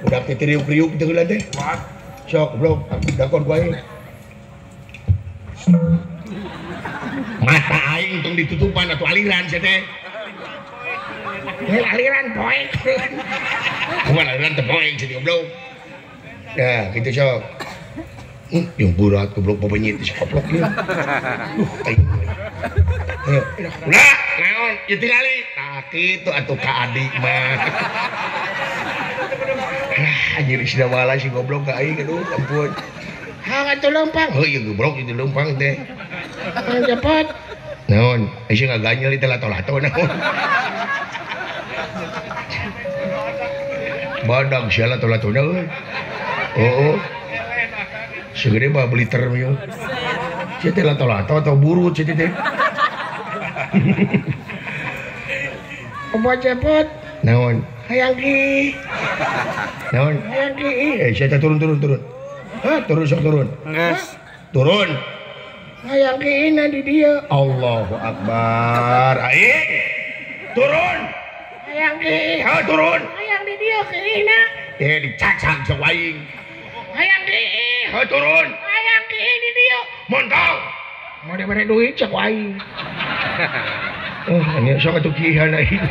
Udah teh riuk-riuk teh heula teh. Sok goblok, dakon ku aing. Mata aing tong ditutupan atuh aliran sia teh. Aliran poek. Kumaha aliran teh poek sia goblok. Nah, kitu sok. Yang berat goblok pepenyit si koplok ieu. Aing. Ayo, ulah naon ieu tingali. Tah kitu atuh ka adik mah. Ah, anjir isina wala si goblok ka aing aduh ampun. Hang atuh leumpang. Heuh ieu goblok ieu leumpang teh. Hang cepot. Naon? Sia ngaganyel teh lato-lato naon. Badag sia lato-latona euy. Oh. Segede mah beli term yo. Sia teh lato-lato atau burut sia teh. Opo cepot. Naon? Hayang ki. Naon? Hayang ki. Eh sia teh turun turun turun. Hah, turun sok turun. Geus. Turun. Hayang ki ina di dieu. Allahu Akbar. Aing. Turun. Hayang ki. Ha turun. Hayang di dieu ki ina. Eh dicacang sok aing. Hayang ki. Ha turun. Hayang ki di dieu. Montong. Mau dibere duit cek aing. Oh, ini sok atuh kihan aing.